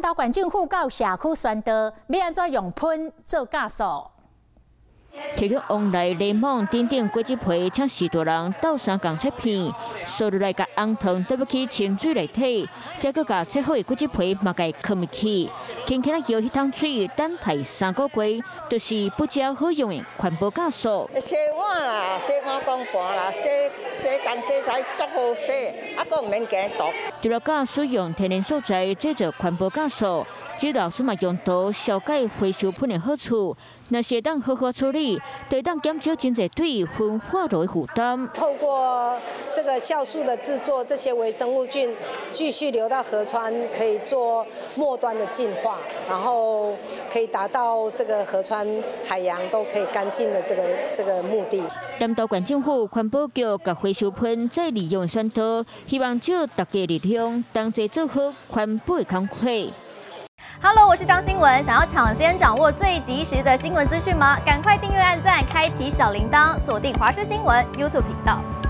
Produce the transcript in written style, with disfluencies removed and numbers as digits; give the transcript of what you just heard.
投縣政府到社區宣導，欲按怎用噴做酵素。提起往來檸檬等等果汁皮，請序大人鬥相共切片，掃落來共紅糖倒入去清水內底，再閣共切好的果汁皮嘛共囥入去，輕輕仔搖彼桶水，等待3個月，就是不只好用的環保酵素。洗碗啦，洗碗公盤啦，洗洗東洗西足好洗，啊，閣毋免驚毒。除了教使用天然素材製作環保酵素，這老師嘛用途消解回收品的好處，若是會當好好處理，就會當減少真濟對焚化爐的負擔。透過這個酵素的製作，這些微生物菌繼續流到河川，可以做末端的淨化，然後可以達到這個河川、海洋都可以乾淨的這個目的。南投縣政府環保局共回收品再利用宣導，希望借大家力量，同齊做好環保的工課。 Hello，我是張新文。想要搶先掌握最及時的新聞資訊嗎？趕快訂閱、按讚、開啟小鈴鐺，鎖定華視新聞 YouTube 頻道。